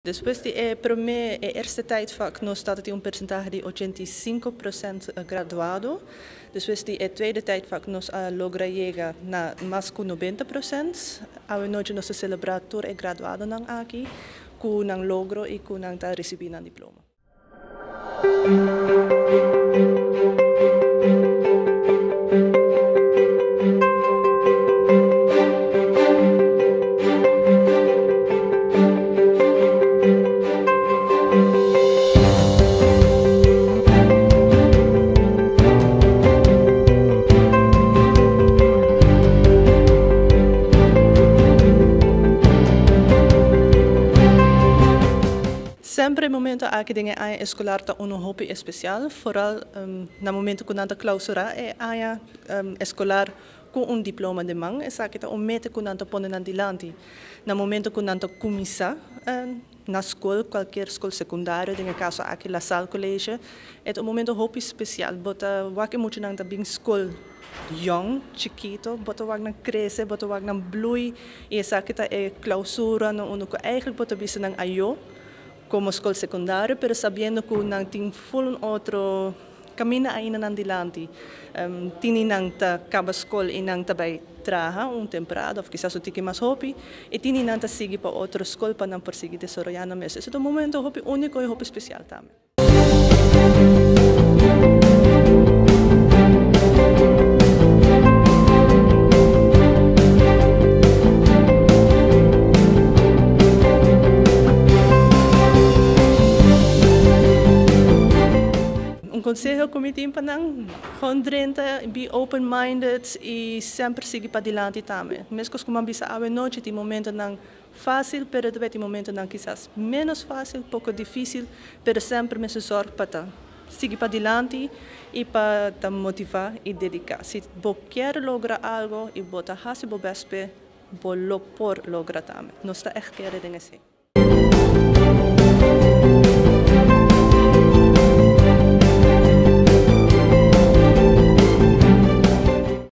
Despues di e prome e eerste tijdvak nos tabatin un percentahe di 85% graduado. Despues di e tweede tijdvak nos a logra yega na mas cu 90%. Awe nochi nos a celebra tur e graduadonan aki cu nan logro y cu nan ta ricibi nan diploma. Semper e momento aki den e aña escolar ta uno hopi especial, vooral na momento cu nan ta clausura e aña escolar cu un diploma den man. Esaki ta un meta cu nan ta pone nan dilanti na momento cu nan ta cuminsa na scol, cualkier scol secundario, den e caso aki La Salle College. E ta un momento hopi special. Bo ta wak e muchanan ta bin scol jong, chikito, bo ta wak nan crece, bo ta wak nan bloei y esaki ta e clausura na unda cu eigenlijk bo ta bisa nan ayo como scol secundario, pero sabiendo cu nan tin full un otro caminda ainda nan dilanti. Tin nan ta caba scol y nan ta bay traha un temporada of kisas un tiki mas hopi y tin nan ta sigui pa otro scol pa nan por sigui desaroya nan mes. Esaki ta un momento hopi unico y hopi special tambe. Un conseho cu mi tin pa nan, gewoon drenta, be open-minded y semper sigui padilanti tambe. Mescos cu mi a bisa awe nochi, tin momentonan facil, pero tambe tin momentonan kisas menos facil, poco dificil, pero semper mester zorg pa ta sigui padilanti y pa ta motiva y dedica. Si bo kier logra algo y bo ta haci bo best p'e, bo lo por logra tambe. Nos ta echt kere den esey.